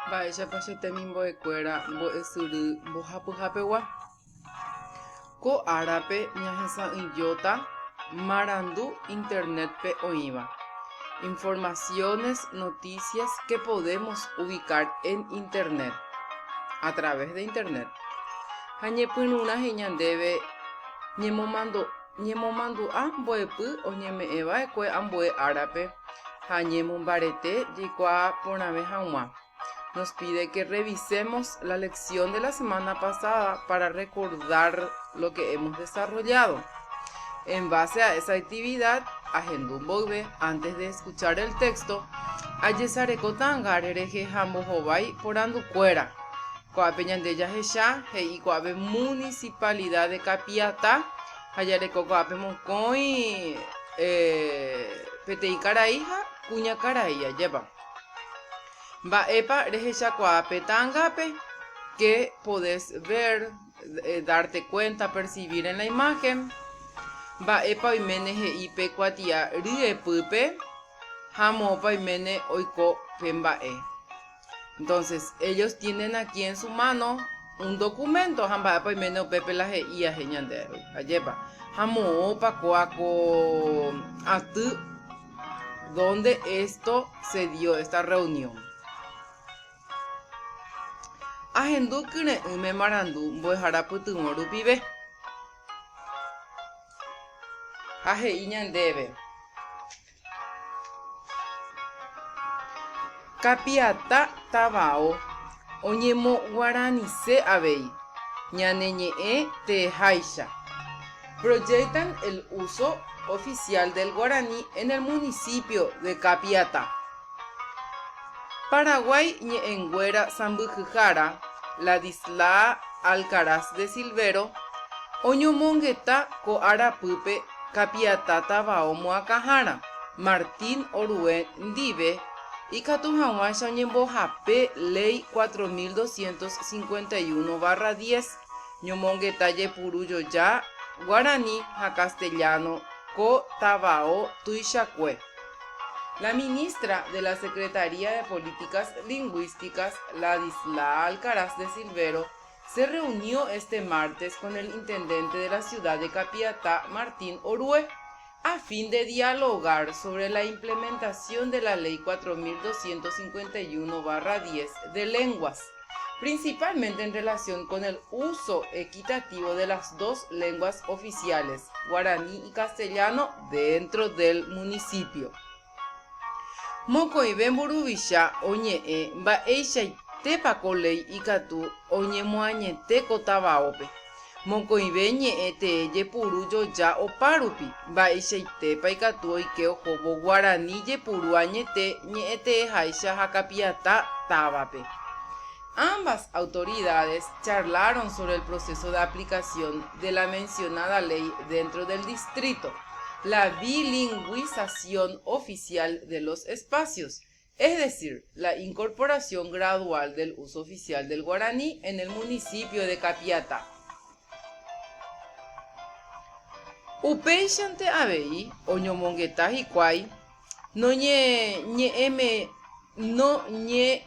Mba'éichapa che temimbo'ekuéra mbo'esyry mbohapyhapegua? Ko árape ñahesa'ỹijóta marandu internet-pe oĩva, informaciones, noticias que podemos ubicar en internet, a través de internet. Ha ñepyrũrã he'i ñandéve ñemomandu'a mbo'epy oñeme'ẽva'ekue ambue árape ha ñemombarete jaikuaa porãve hag̃ua. Nos pide que revisemos la lección de la semana pasada para recordar lo que hemos desarrollado. En base a esa actividad, ahendu mboyve, antes de escuchar el texto, ajesareko ta'angáre rehe ha mbohovái porandukuéra. Ko'ápe ñande jahecha, he'i ko'ápe Municipalidad de Capiatá, ha jareko ko'ápe mokõi eh, peteĩ karai ha kuñakarai, ajépa. Mba'épa rehechakuaa pe ta'angápe? Qué podés ver, darte cuenta, percibir en la imagen? Mba'épa oiméne he'i pe kuatia ryepýpe ha moõpa oiméne oiko pe mba'e? Entonces, ellos tienen aquí en su mano un documento ha mba'épa oiméne upépe la he'íva he'i ñandéve, ajépa? Ha moõpa kóa ko aty Dónde esto se dio esta reunión? Ahendu kyre'ỹme marandu mbo'ehára pytyvõ rupive. Ha he'i ñandéve. Kapiata tavao oñemoguaranise avei ñane ñe'ẽ teeháicha. Proyectan el uso oficial del guaraní en el municipio de Capiatá. Paraguái ñe'ẽnguéra sãmbyhyhára Ladislaa Alcaraz de Silvero oñomongeta ko arapýpe Capiatá tavao moakãhára, Martín Orué ndive ikatu hag̃uáicha oñembohape Léi 4251/10 Ñomongeta jepuru joja guarani ha castellano ko tavao tuichakue. La ministra de la Secretaría de Políticas Lingüísticas, Ladislaa Alcaraz de Silvero, se reunió este martes con el intendente de la ciudad de Capiatá, Martín Orué, a fin de dialogar sobre la implementación de la Ley 4251/10 de Lenguas, principalmente en relación con el uso equitativo de las dos lenguas oficiales, guaraní y castellano, dentro del municipio. Mokõive mburuvicha oñe'ẽ mba'eichaitépa ko léi ikatu oñemoañete ko tavaópe. Mokõive ñe'ẽ tee jepuru joja opárupi, mba'eichaitépa ikatu oike ohóvo guarani jepuru añete ñe'ẽ teeháicha ha Capiatá távape. Ambas autoridades charlaron sobre el proceso de aplicación de la mencionada ley dentro del distrito, la bilingüización oficial de los espacios, es decir, la incorporación gradual del uso oficial del guaraní en el municipio de Capiatá. Upéichante avei oñomongeta hikuái noñeñe'ẽme noñe'ẽme'ẽ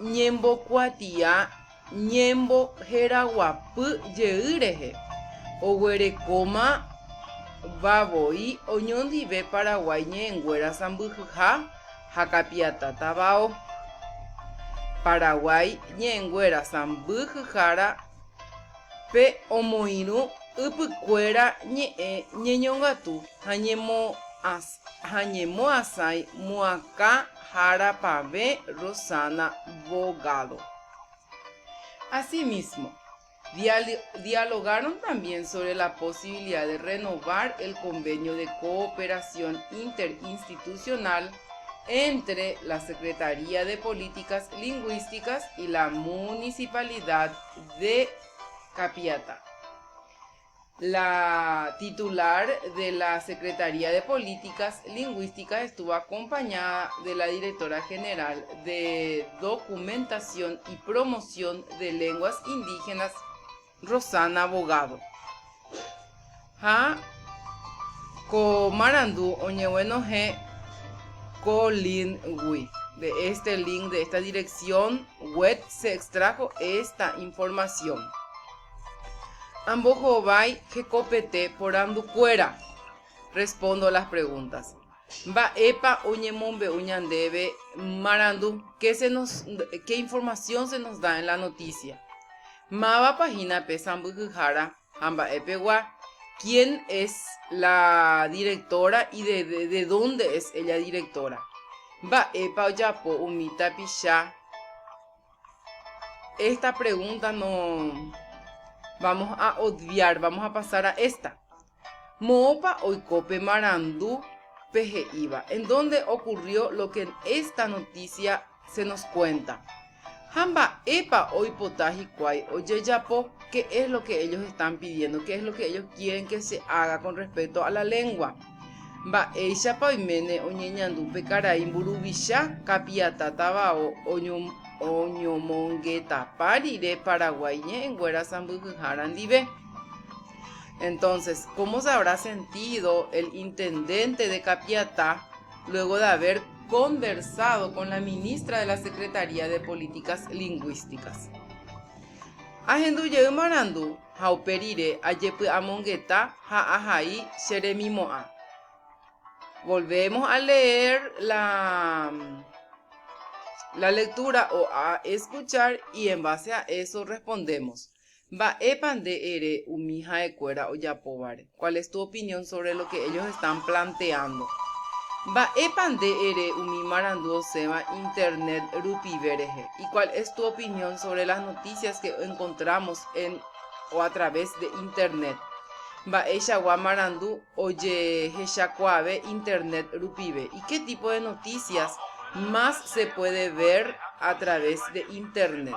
ñembokuatia ñemboheraguapy jey rehe, oguerekóma vavoi oñondive Paraguái ñe'ẽnguéra sãmbyhyha ha Kapiata tavao. Paraguái ñe'ẽnguéra sãmbyhyhára pe omoirũ ypykuéra ñe'ẽ ñeñongatu ha ha ñemoasãi moakãharapavẽ Rosana Bogado. Asimismo, dialogaron también sobre la posibilidad de renovar el convenio de cooperación interinstitucional entre la Secretaría de Políticas Lingüísticas y la Municipalidad de Capiatá. La titular de la Secretaría de Políticas Lingüísticas estuvo acompañada de la directora general de Documentación y Promoción de Lenguas Indígenas, Rosana Bogado. Ha ko marandu oñeguenohẽ ko link-gui. De este link, de esta dirección web se extrajo esta información. Ambohovái hekopete porandukuéra. Respondo las preguntas. Mba'épa oñemombe'u ñandéve marandu? Qué se nos, qué información se nos da en la noticia? Mávapa hína pe sãmbyhyhára ha mba'épegua? Quién es la directora y de, de, de dónde es ella directora? Mba'épa ojapo umi tapicha? Esta pregunta no vamos a obviar, vamos a pasar a esta. Moõpa oiko pe marandu pe he'íva? En dónde ocurrió lo que en esta noticia se nos cuenta? Ha mba'épa oipota hikuái ojejapo? Qué es lo que ellos están pidiendo? Qué es lo que ellos quieren que se haga con respecto a la lengua? Mba'éichapa oiméne oñeñandu pe karai mburuvicha Kapiata tavao oñomongetapa rire Paraguái ñe'ẽnguéra sãmbyhyhára ndive? Entonces, ¿cómo se habrá sentido el intendente de Capiatá luego de haber conversado con la ministra de la Secretaría de Políticas Lingüísticas? Ahendu jey marandu ha upe rire ajepy'amongeta ha ahai che remimo'ã. Volvemos a leer la, la lectura o a escuchar y en base a eso respondemos. Mba'épa nde ere umi ha'ekuéra ojapóvare? Cuál es tu opinión sobre lo que ellos están planteando? Mba'épa nde ere umi marandu osẽva internet rupive rehe? Y cuál es tu opinión sobre las noticias que encontramos en o a través de internet? Mba'eichagua marandu ojehechakuaave internet rupive? Y qué tipo de noticias más se puede ver a través de internet?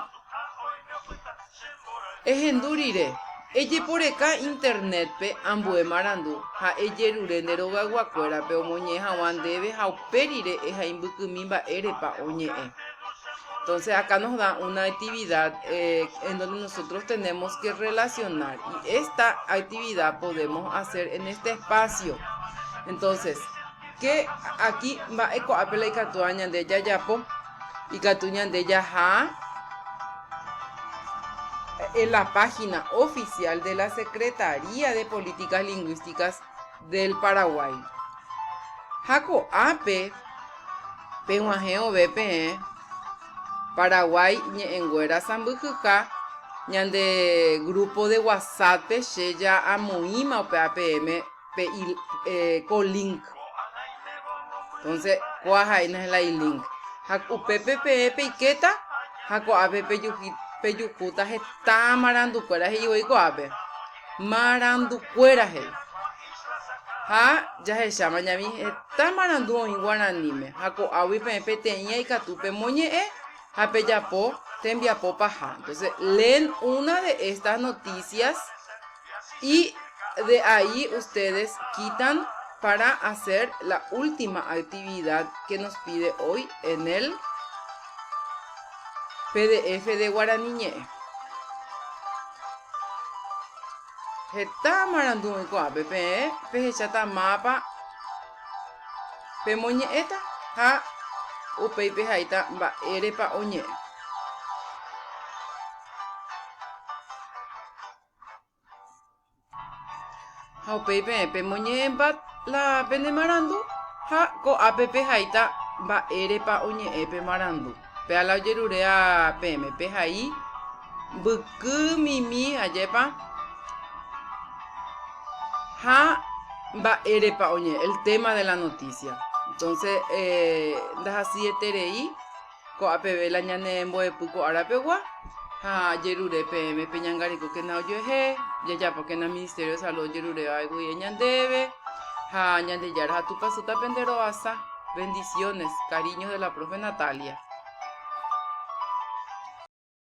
Ehendu rire, ejeporeka Internet-pe ambue marandu ha ejerure nde rogayguakuérape omoñe'ẽ hag̃ua ndéve ha upe rire ehai mbykymi mba'érepa oñe'ẽ. Entonces acá nos da una actividad en donde nosotros tenemos que relacionar y esta actividad podemos hacer en este espacio. Entonces, que aquí mba'e ko'ápe la ikatúva ñande jajapo? Ikatu ñande jaha en la página oficial de la Secretaría de Políticas Lingüísticas del Paraguay. Ha ko'ápe peg̃uahẽ ove peẽ Paraguái ñe'ẽnguéra sãmbyhyha ñande grupo de WhatsApp-pe che ja amoĩma upéva peẽme pe ko link. Entonces, kóa ha'éna la ilink. Ha upépe peẽ peikéta ha ko'ápe pejuhúta heta marandukuéra he'i voi ko'ápe. Marandukuéra he'i. Ha jahecháma ñami heta marandu oĩ guaraníme. Ha ko'águi peẽ peteĩva ikatu pemoñe'ẽ ha pejapo tembiapo paha. Entonces, leen una de estas noticias y de ahí ustedes quitan para hacer la última actividad que nos pide hoy en el PDF de Guarani Ñe'ẽ. Heta marandu oĩ ko'ápe peẽ pehecháta mápa pemoñe'ẽta ha upéi pehaíta mba'érepa oñe'ẽ. Ha upéi peẽ pemoñe'ẽmba la pene marandu ha ko'ápe pehaíta mba'érepa oñe'ẽ pe marandu. Péa la ojeruréva peẽme, pehai mbyky mimi ajépa ha mba'érepa oñe'ẽ, el tema de la noticia. Entonces, ndahasyeterei. Ko'a peve la ñane mbo'epy ko ára pegua, ha ajerure peẽme peñangarekókena ojuehe, jajapókena Ministerio de Salud ojeruréva guive ñandéve, ha Ñandejára ha Tupãsy tapende rohasa. Bendiciones, cariños de la profe Natalia.